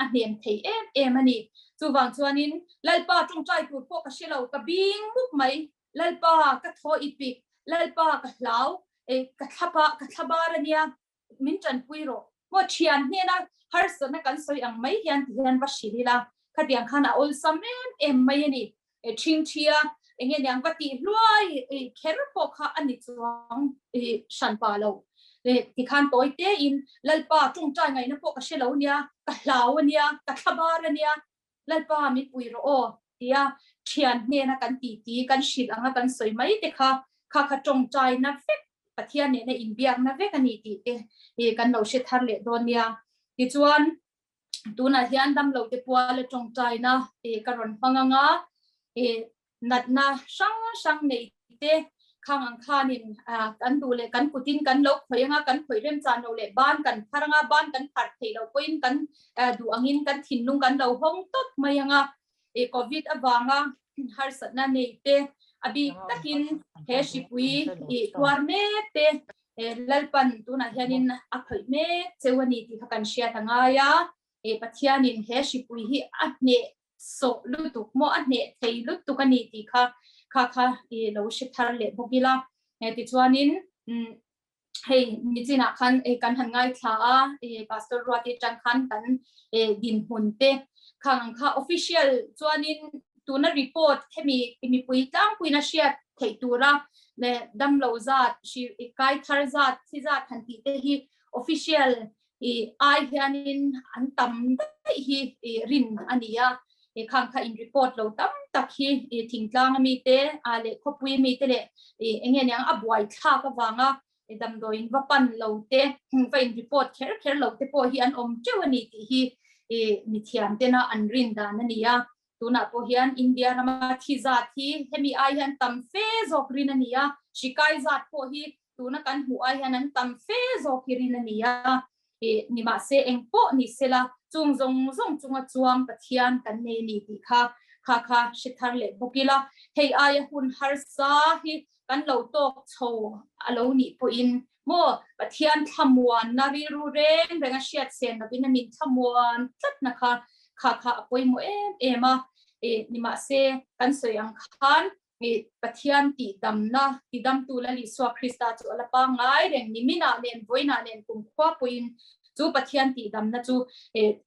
S2: a hnem thei em em a ni. Chuvang chuanin Lalpa tawngtai tur pawh ka hre lo ka bing mup mai. Lalpa ka thaw i pik, Lalpa ka hlau, e ka thlapa ka thlabar ania, min tanpui rawh. Maw thian hnena harsatna kan sawi ang mai hian ti hian va hrilh ila, khatiang khan a awlsam em em mai a ni. E thing thia enge niang va tih hluai e kher pawh kha a ni chuang e hran pa lo. E tikhan tawi tein Lalpa tawngtai ngaihna pawh ka hre lo nia, ka hlau ania, ka thlabar ania, Lalpa min pui rawh aw tia thian hnena kan titi kan hrilh anga kan sawi mai te kha kha kha tawngtaina vek Pathian nena inbiakna vek a ni tih te kan lo hre thar leh dawn nia. Tichuan tunah hian damlo te puala tawngtaina ka rawn hmang anga natna hrang hrang nei te khang ang khanin kan duh leh kan kutin kan lo khawih anga kan khawih rem chan lo leh ban kan phar anga ban kan phar thei lo pawhin kan duh angin kan thinlung kan lo hawng tawp mai anga e covid avanga harsatna nei te a bik takin he hripui i tuar mek te Lalpan tunah hianin a khawih mek cheu a ni tih kha kan hriat a ngai a e Pathianin he hripui hi a hneh sawh lutuk maw a hneh thei lutuk a ni tih kha kha kha i lo hre thar leh bawk ila e tichuanin hei nichinah khan e kan han ngaithla a e pastor Ruati atang khan kan e dinhmun te khang ang kha official chuanin tuna report hemi mipui tlangpuina hriat theih tura le damlo zat hri kai thar zat thi zat han tih te hi official i ai hianin an tam daih hi i rin a ni a i khang kha in report lo tam tak hi i thingtlang ami te a leh khawpui ami te leh i enge niang a buai thlak awanga i damdawiin va pan lo te va in report kher kher lo te pawh hi an awm teuh a ni tih hi i mithiam tena an rin dan a ni a tunah pawh hian India rama thi zat hi hemi ai hian tam fe zawk rin a ni a hri kai zat pawh hi tuna kan hmuh ai hian an tam fe zawk hi rin a ni a i nimahse eng pawh ni sela chung zawng zawng chunga chuang Pathian kan nei a ni tih kha kha kha hre thar leh bawk ila hei aia hun harsa hi kan lo tawk chho a lo nih pawhin maw Pathian thlamuanna rilru reng reng a hriat sen lovin a min thlamuan tlatna kha kha kha a pawimawh em em a i nimahse kan sawi ang khan i Pathian tihdamna tidamtu Lal Isua Krista chu a la pangngai reng niminah nen vawiinah nen kumkhua pawhin chu Pathian tihdamna chu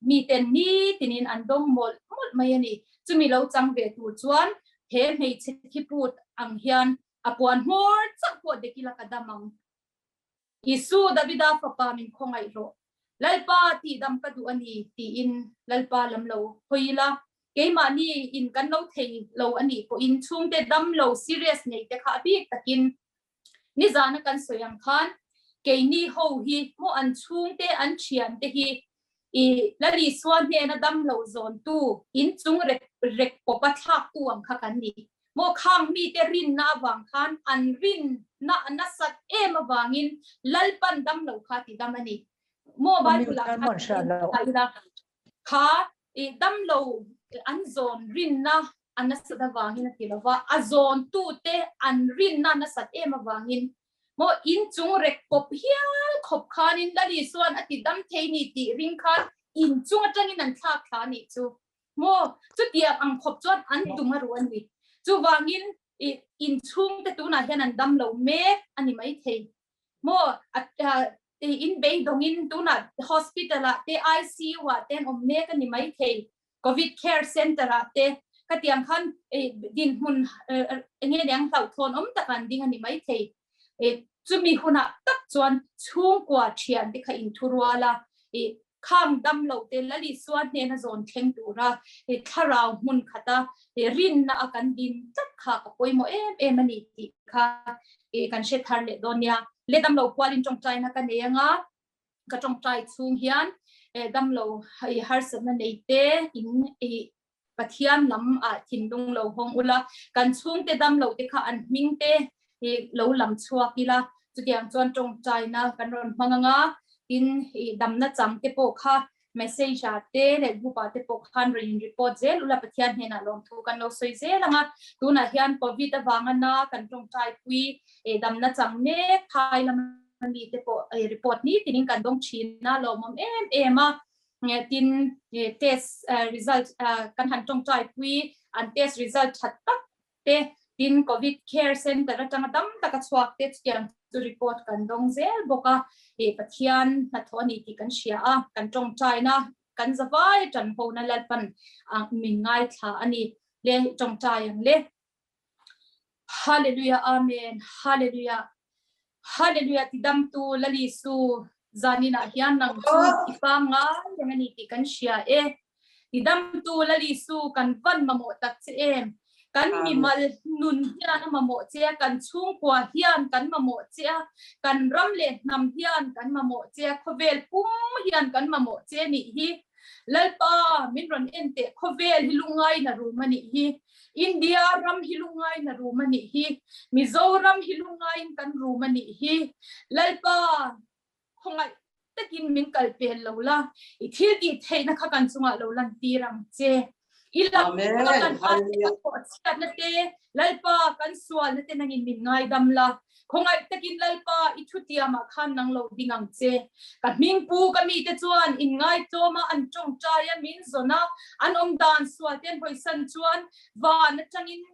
S2: miten nitinin an dawng mawlh mawlh mai a ni. Chumi lo chang ve tur chuan he hmeichhe thiput ang hian a puan hmawr chauh pawh dek ila ka dam ang. Isu Davida fapa min khawngaih rawh. Lalpa tihdam ka duh a ni tiin Lalpa lam lo hawi ila, keimahni in kan lo thei lo a nih pawhin chhungte dam lo serious nei te kha a bik takin nizana kan sawi ang khan keini ho hi maw an chhungte an thiante hi i Lal Isua hnena dam lo zawntu inchung rek rek pawpa thlaktu ang kha kan ni. Maw khang mite rinna avang khan an rinna a nasat em avangin Lalpan dam lo kha ti dam a ni. Maw Bible ah khan ila kha i dam lo an zawn rinna a nasat avangin a ti lova, a zawntute an rinna a nasat em avangin maw inchung rek pawp hial khawp khanin Lal Isuan a ti dam thei ni tih ring khan inchung atangin an thlak thla a nih chu. Maw chutiang ang khawp chuan an tum a ru a ni. Chuvangin i inchhung te tunah hian an dam lo mek a ni maithei. Maw a in beidawngin tunah hospital ah te ICU ah te an awm mek a ni maithei. Covid care center ah te khatiang khan dinhmun enge niang hlauhthawn awm tak an ding a ni maithei. Chumi hunah tak chuan chhungkua thian te kha inthurual a, khang dam lo te Lal Isua hnena zawn thleng tura thlarau hmun khata rinna a kan din tlat kha a pawimawh em em a ni tih kha kan hre thar leh dawn nia. Le dam lo kualin tawngtaina ka nei anga ka tawngtai chhung hian dam lo harsatna nei te in Pathian lam ah thinlung lo hawng ula, kan chhungte dam lo te kha an hming te hi lo lam chhuak ila, chutiang chuan tawngtaina kan rawn hmang anga, tin i damna chang te pawh kha message ah te leh group ah te pawh khan rawn in report zel ula, Pathian hnenah lawmthu kan lo sawi zel anga, tunah hian covid avanga na kan tawngtai pui damna chang mek phai lama mi te pawh report nitin in kan dawng thin a, lawmawm em em a. Tin test result kan han tawngtai pui an test result that tak te tin covid care center atanga tam taka chhuak te chutiang chu report kan dawng zel bawk a e Pathian hnathawh ani tih kan hria a kan tawngtai na kan zavai tan ho na Lalpan min ngaithla ani le tawngtai ang le Hallelujah Amen Hallelujah Hallelujah ti damtu Lal Isu zanin ah hian nang chu i fa ngai reng ani tih kan hria e ti damtu Lal Isu kan van mamawh tak che em kan mimal nun hian a mamawh che a kan chhungkua hian kan mamawh che a kan ram leh hnam hian kan mamawh che a khawvel pum hian kan mamawh che nih hi Lalpa, min rawn en teh, khawvel hi lungai na rum a nih hi. India ram hi lungai na rum a nih hi. Mizoram hi lungaiin kan rum a nih hi. Lalpa, khawngaih takin min kal pel lo la, i thil tih theihna kha kan chungah lo lan tir ang che. I lak kan chhiatna te, Lalpa, kan sualna te nangin min ngaidam la. Khawngaih takin Lalpa, i thutiamah khan nang lo ding ang che. Ka hmingpu ka mite chuan inngaihtlawm a, an tawngtai a, min zawn a, an awm dan sual te an hawisan chuan van atangin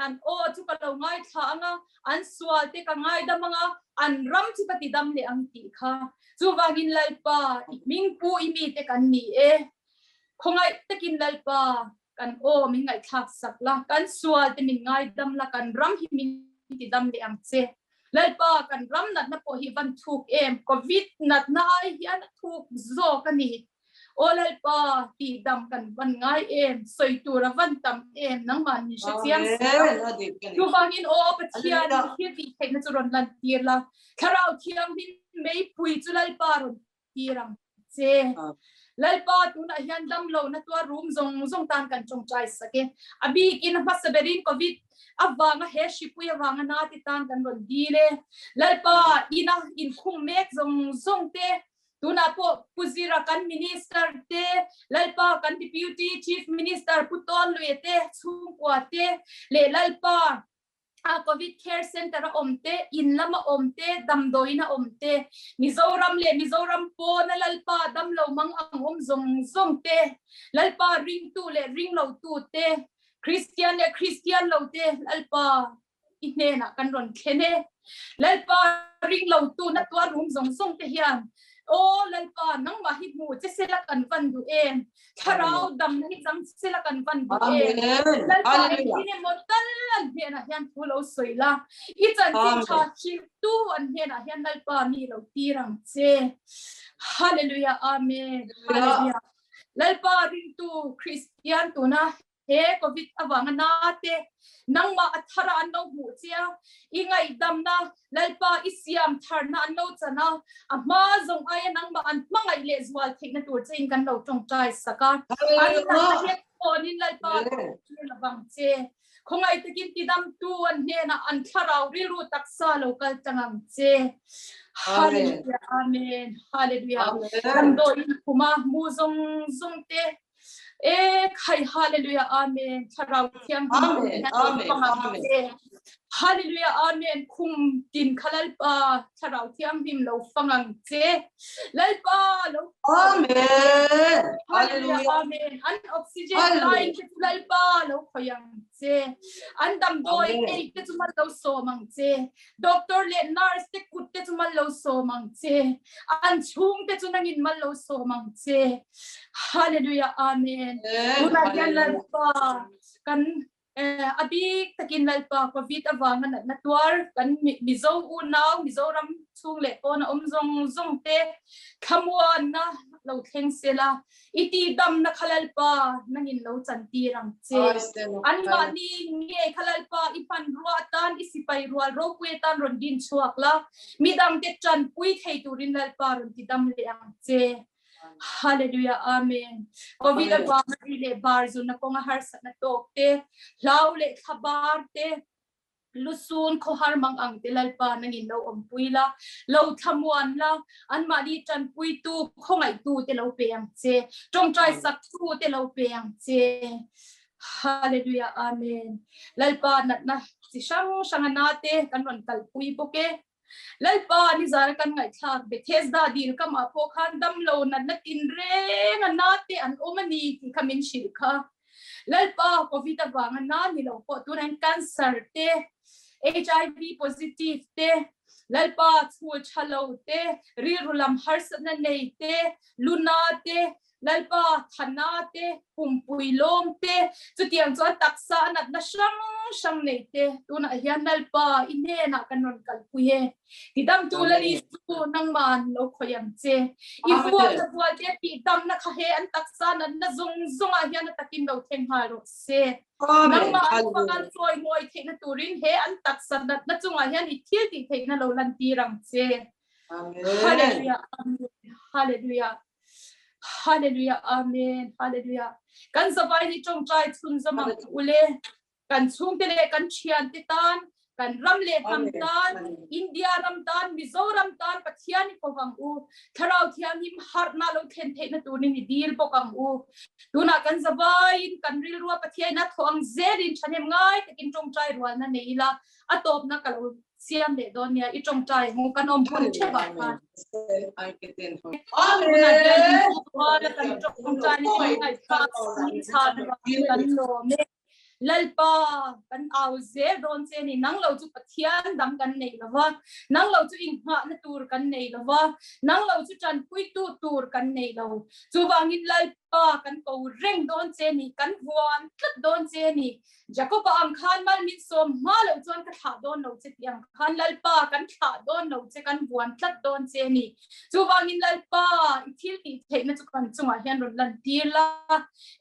S2: an aw chu ka lo ngaithla ang a, an sual te ka ngaidam ang a, an ram chu ka tidam leh ang tih kha. Chuvangin Lalpa, i hmingpu i mite kan ni e. Khawngaih takin Lalpa, kan aw min ngaihthlak sak la, kan sual te min ngaidam la, kan ram hi min tidam leh ang che. Lalpa, kan ram natna pawh hi van thuk em, Covid natna ai hian a thuk zawk a ni. Aw Lalpa, tihdam kan van ngai em, sawi tur a van tam em, nangmah min hre chiang si a. Chuvangin aw Pathian, i thil tih theihna chu rawn lantir la, Thlarau Thianghlim meipui chu Lalpa rawn tir ang che. Lalpa tunah hian dam lo na tuar rum zawng zawng tan kan tawngtai sak e. A bikin a hmasa berin Covid avanga he hripui avanga na ti tan kan rawn dil e. Lalpa ina inkhung mek zawng zawng te tunah pawh Pu Zira kan Minister te Lalpa kan Deputy Chief Minister Pu Tawnluia te chhungkua te leh Lalpa a Covid Care Center a awm te, in lama awm te, damdawiin a awm te, Mizoram leh Mizoram pawna Lalpa damlo mang ang awm zawng zawng te, Lalpa ringtu leh ringlotu te, Kristian leh Kristian lo te Lalpa i hnenah kan rawn thlen e. Lalpa ringlotu na tuar rum zawng zawng te hian Aw Lalpa nangmah hi hmu che sela kan van duh em. Thlarau damna hi chang sela kan van duh em. Lalpa engtin emaw tal an hnenah hian thu lo sawi la. I chanchin tha hrilhtu an hnenah hian Lalpa mi lo tir ang che. Hallelujah Amen. Hallelujah. Lalpa ringtu Kristian tuna He Covid avanga na te nangmah a thara an lo hmuh che a, i ngaihdamna Lalpa i siam tharna an lo chan a, a hma zawng aia nangmah an hmangaih leh zual theihna tur che in kan lo tawngtai sak a. An natna hi khawnin Lalpa thawhtir lovang che. Khawngaih takin tidamtu an hnenah an thlarau rilru taksa lo kal tlang ang che. Hallelujah Amen Hallelujah Damdawiin khuma mu zawng zawng te E khai hallelujah amen thlarau thianghlim
S3: Amen amen amen.
S2: Hallelujah Amen khum tin kha Lalpa thlarau thianghlim lo fang ang che Lalpa lo
S3: Amen
S2: Hallelujah Amen an oxygen line te chu Lalpa lo khoi ang che an damdawi ei te chu mal lo sawm ang che doctor leh nurse te kut te chu mal lo sawm ang che an chhung te chu nangin mal lo sawm ang che Hallelujah Amen tunah hian Lalpa kan A bik takin Lalpa Covid avanga natna tuar kan Mizo unau Mizoram chhung leh pawn a awm zawng zawng te thlamuanna lo thleng sela i tihdamna kha Lalpa nangin lo chantir ang che. Anmahni nge kha Lalpa i hmanrua atan i sipai rual ropui atan rawn din chhuak la, midangte tanpui thei turin Lalpa rawn tidam leh ang che. Hallelujah Amen. Covid avanga ri leh bar zunna kawnga harsatna tawk te, hlau leh thlabar te, lusun khawhar mang ang te Lalpa nangin lo awmpui la, lo thlamuan la, anmahni tanpuitu, khawngaihtu te lo pe ang che, tawngtai saktu te lo pe ang che. Hallelujah Amen. Lalpa natna chi hrang hranga na te kan rawn kalpui bawk e. Lalpa nizara kan ngaihthlak Bethesda dil kamah pawh khan damlo natna tinreng a na te an awm a ni tih kha min hrilh kha. Lalpa Covid avanga na ni lo pawh tunah hian cancer te, HIV positive te, Lalpa chhul tha lo te, rilru lam harsatna nei te, luna te, Lalpa thana te, pumpui lawm te, chutiang chuan taksa a natna hrang hrang nei te, tunah hian Lalpa i hnenah kan rawn kalpui e. Tidamtu Lali chu nangman lo khawih ang che. I vuakna vual te tihdamna kha he an taksa natna zawng zawngah hian a takin lo thleng nghal rawh se. Nangmah an fakan chawi mawi theihna turin he an taksa natna chungah hian i thil tih theihna lo lantir ang che. Hallelujah. Amen. Hallelujah. Hallelujah Amen Hallelujah Kan zavai hi tawngtai chhun zawm ang ule kan chhungte leh kan thiante tan kan ram leh hnam tan India ram tan Mizoram tan Pathian i kovang u Thlarau Thianghlim harhna lo thlen theihna turin i dil bawk ang u tunah kan zavaiin kan rilrua Pathian a thaw ang zelin thahnem ngai takin tawngtai rualna nei ila a tawpna ka lo siam leh dawn nia i tawngtai hmu kan awm hun theuh ah khan kan tawngtai ni ngaihthlak chhan kan lawm e Lalpa kan au zel dawn che ni nang lo chu Pathian dang kan nei lova nang lo chu inghahna tur kan nei lova nang lo chu tanpuitu tur kan nei lo chuvangin Lalpa kan ko reng dawn che ni kan vuan tlat dawn che ni Jakoba ang khan mal min sawm hma loh chuan ka thlah dawn lo che tih ang khan Lalpa kan thlah dawn lo che kan vuan tlat dawn che a ni. Chuvangin Lalpa i thil tih theihna chu kan chungah hian rawn lantir la,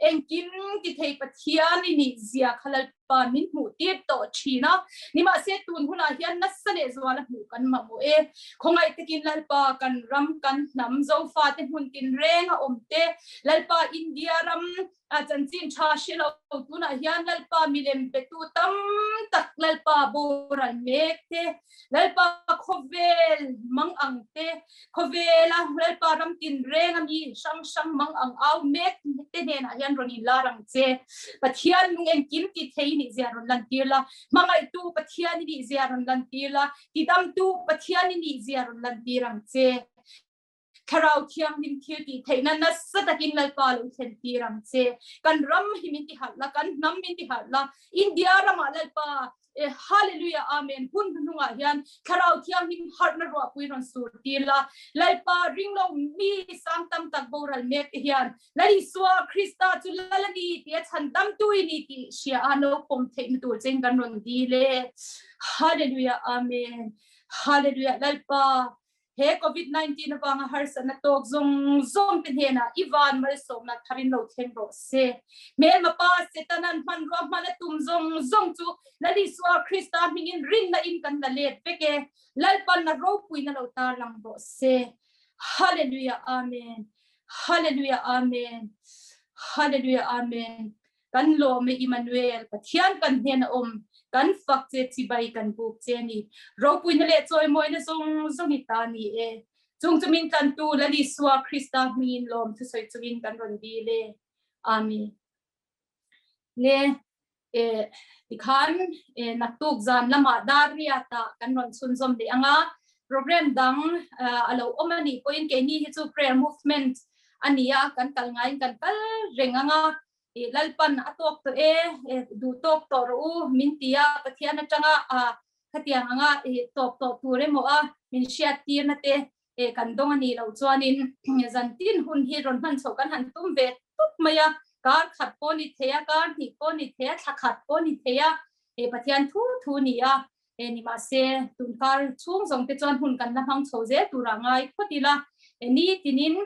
S2: engkim ti thei Pathian i nih zia kha Lalpa min hmuh tir tawh thin a, nimahse tun hunah hian nasa leh zuala hmuh kan mamawh e. Khawngaih takin Lalpa kan ram kan hnam Zofate hmun tinreng a awm te, Lalpa India ram A chanchin tha hre lo tunah hian Lalpa milem betu tam tak Lalpa boral mek te, Lalpa khawvel mang ang te, khawvela Lalpa ram tin reng a mi hrang hrang mang ang au mek te hnenah hian rawn inlar ang che. Pathian nung engkim ti thei i nih zia rawn lantir la, hmangaihtu Pathian i nih zia rawn lantir la, tidamtu Pathian i nih zia rawn lantir ang che. Thlarau Thianghlim thil tih theihna nasa takin Lalpa lo thlen tir ang che. Kan ram hi min ti harh la, kan hnam min ti harh la, India ramah Lalpa e Hallelujah Amen hun hnuhnungah hian Thlarau Thianghlim harhna ruahpui rawn sur tir la, Lalpa ringlo mi sang tam tak boral mek te hian Lal Isua Krista chu Lal a ni tia chhan damtu i ni tih hria a lo pawm theihna tur chein kan rawn dil e. Hallelujah Amen Hallelujah Lalpa He Covid 19 avanga harsatna tawk zawng zawng te hnenah i van malsawmna tharin lo thleng rawh se. Hmelma pa Setanan hmanrua hman a tum zawng zawng chu Lal Isua Krista hmingin rinna in kan la let vek e. Lalpan na ropuina lo tarlang rawh se. Hallelujah Amen. Hallelujah Amen. Hallelujah Amen. Kan lawm e Immanuel, Pathian kan hnen a awm, kan fak che chibai kan buk che ni. Ropuina leh chawimawina zawng zawng i ta ni e. Chung chu min tlantu Lal Isua Krista hmingin lawm thusawi chungin kan rawn dil e. Amen. Le. Tikhan naktuk zan lamah dar riatah kan rawn chhunzawm leh ang a, program dang a lo awm a nih pawhin keini hi chu prayer movement a ni a, kan kal ngaiin kan kal reng ang a, Lalpan a tawk tawh e, duh tawk tawh rawh u min ti a, Pathian atanga khatiang anga tawp tawh tur emaw a min hriat tirna te kan dawng a nih loh chuanin zantin hun hi rawn hman chhoh kan han tum ve tup mai a, kar khat pawh ni thei a, kar hnih pawh ni thei a, thla khat pawh ni thei a, Pathian thu thu ni a, nimahse tunkar chhung zawng te chuan hun kan la hmang chho zel turah ngai phawt ila, nitinin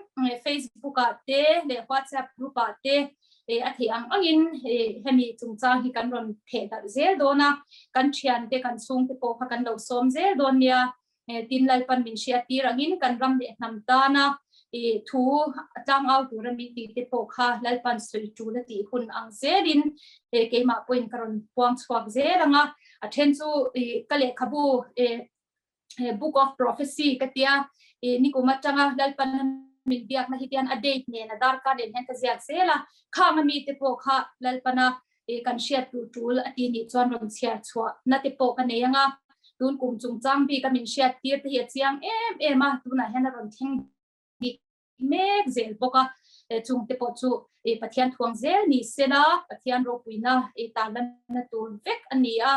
S2: Facebook ah te leh WhatsApp group ah te a theih ang angin hemi chungchang hi kan rawn theh darh zel dawn a, kan thiante kan chhungte pawh kha kan lo sawm zel dawn nia. Tin Lalpan min hriat tir angin kan ram leh hnam tana thu tlangau tura min tih te pawh kha Lalpan sawi tul a tih hun ang zelin keimah pawhin ka rawn puang chhuak zel ang a. A then chu ka lehkhabu Book of Prophecy ka tia nikum atanga Lalpan min biakna hi tian a date nen a darkar nen hian ka ziak zel a. Khang a mite pawh kha Lalpana kan hriat tur tul a ti nih chuan rawn chhiar chhuah na te pawh ka nei ang a, tun kum chungchang bik a min hriat tir te hi a chiang em em a, tunah hian a rawn thleng bik mek zel bawk a, chung te pawh chu Pathian thuang zel ni sela Pathian ropuina tarlanna tur vek a ni a,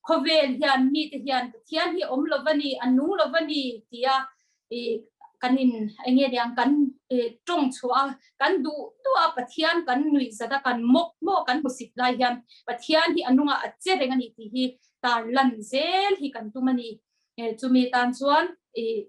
S2: khawvel hian mite hian Pathian hi awm lo va ni, a nung lo va ni tia kan in enge niang kan tawng chhuah a kan duh duh a Pathian kan nuih zat a kan mawk maw kan hmusit lai hian Pathian hi a nungah a che reng a ni tih hi tar lan zel hi kan tum a ni. Chumi tan chuan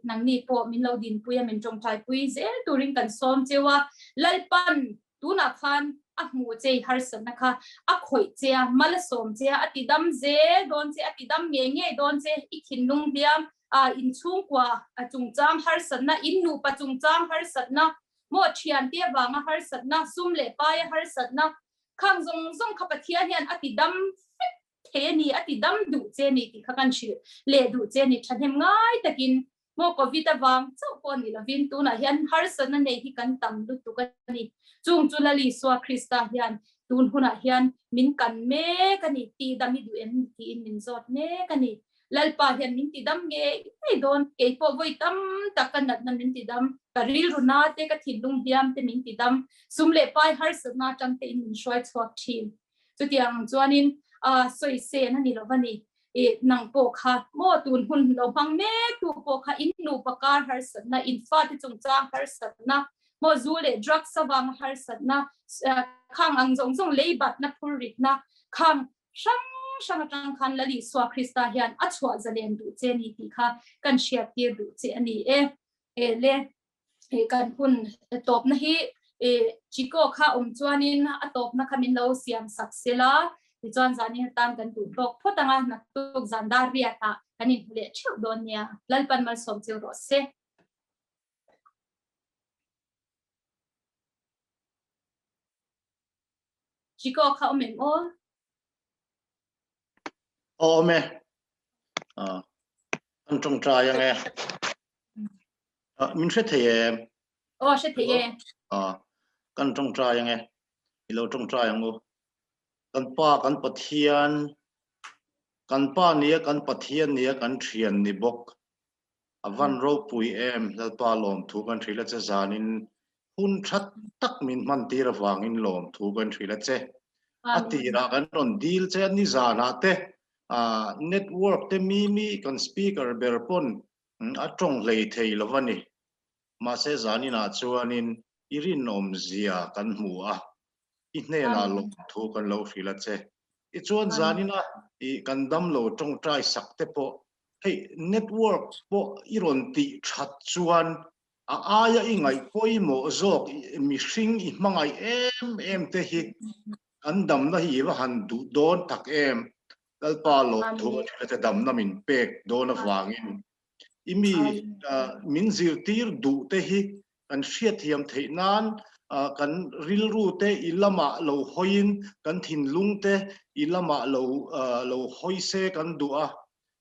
S2: nangni pawh min lo dinpui a min tawngtai pui zel turin kan sawm cheu a, Lalpan tunah khan a hmuh che i harsatna kha a khawih che a, mal a sawm che a, a ti dam zel dawn che, a ti dam ngei ngei dawn che, i thinlung hliam a inchhungkua a chungchang harsatna, in nupa chungchang harsatna, maw thiante avanga harsatna, sum leh paia harsatna, khang zawng zawng kha Pathian hian a ti dam vek thei a ni, a ti dam duh che a ni tih kha kan hrilh leh duh che a ni. Thahnem ngai takin maw Covid avang chauh pawh ni lovin tunah hian harsatna nei hi kan tam lutuk a ni. Chung chu Lal Isua Krista hian tun hunah hian min kan mek a ni, tihdam i duh em tiin min zawt mek a ni. Lalpa hian min tidam ngei ngei dawn, kei pawh vawi tam tak ka natna min tidam, ka rilru na te, ka thinlung hliam te min tidam, sum leh pai harsatna atang te in min hruai chhuak thin. Chutiang ang chuanin sawi sen a ni lo va ni. I nang pawh kha maw tun hun lo hmang mek tu pawh kha in nupa kar harsatna, in fate chungchang harsatna, maw zu leh drugs avanga harsatna, khang ang zawng zawng leibatna phurritna khang hrang hrang atang khan Lal Isua Krista hian a chhuah zalen duh che ni tih kha kan hriat tir duh che a ni e. E le kan hun tawpna hi Chico kha awm chuanin a tawpna kha min lo siam sak sela tichuan zanin atan kan duh tawk phawt anga naktuk zan dar riatah kan inhmu leh theuh dawn nia. Lalpan malsawm cheu rawh se. Chico kha awm em aw?
S4: Awm e. An tawngtai ang e. Min hre thei em?
S2: Aw, hre thei e.
S4: Kan tawngtai ang e. I lo tawngtai ang u. Kan pa, kan Pathian, kan pa nia, kan Pathian nia, kan thian ni bawk. A van ropui em, Lalpa lawmthu kan hrilh a che zanin hun tha tak min hman tir avangin lawmthu kan hrilh a che. A tirah kan rawn dil che a, nizanah te network te mi mi kan speaker ber pawn a tawng hlei thei lo a ni. Mahse zaninah chuanin i rinawmzia kan hmu a, i hnenah lawmthu kan lo hrilh a che. Tichuan zanina i kan damlo tawngtai sak te pawh hei network pawh i rawn tih that chuan a aia i ngaih pawimawh zawk mihring i hmangaih em em te hi kan damna hi i va han duh dawn tak em. Lalpa lawmthu a thila te damna min pek dawn avangin i mi min zirtir duh te hi kan hriatthiam theih nan kan rilru te i lamah lo hawiin kan thinlung te i lamah lo lo hawi se kan duh a.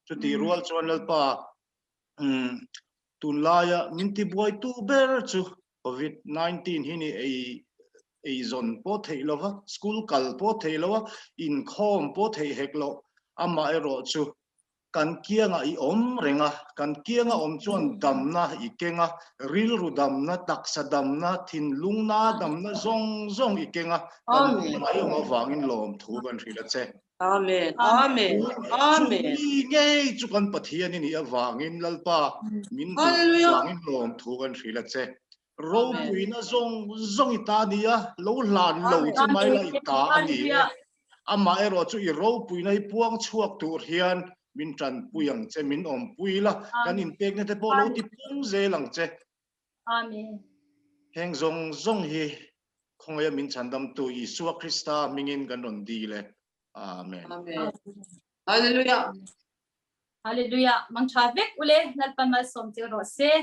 S4: Chutih rual chuan Lalpa tunlaia min tibuaitu ber chu Covid 19 hi ni ei Eizawn pawh theih lova, school kal pawh theih lo a, inkhawm pawh theih hek loh. Amaherawh chu kan kiangah i awm reng a, kan kianga awm chuan damna i keng a, rilru damna, taksa damna, thinlungna damna zawng zawng i keng a, kan kiangah i awm avangin lawmthu kan hrilh a che.
S3: Amen. Amen. Amen.
S4: Chu mi ngei chu kan Pathian i nih avangin Lalpa min duh avangin lawmthu kan hrilh a che. Ropuina zawng zawng i ta a ni a, lo hlan lo che mai la i ta a ni e. Amah erawh chu i ropuina hi puang chhuak tur hian min tanpui ang che, min awmpui la, kan inpekna te pawh lo ti pung zel ang che.
S2: Amen.
S4: Heng zawng zawng hi khawngaia min chhandamtu Isua Krista hmingin kan rawn dil e. Amen.
S3: Amen. Hallelujah.
S2: Hallelujah. Mangtha vek ule Lalpan malsawm che rawh se.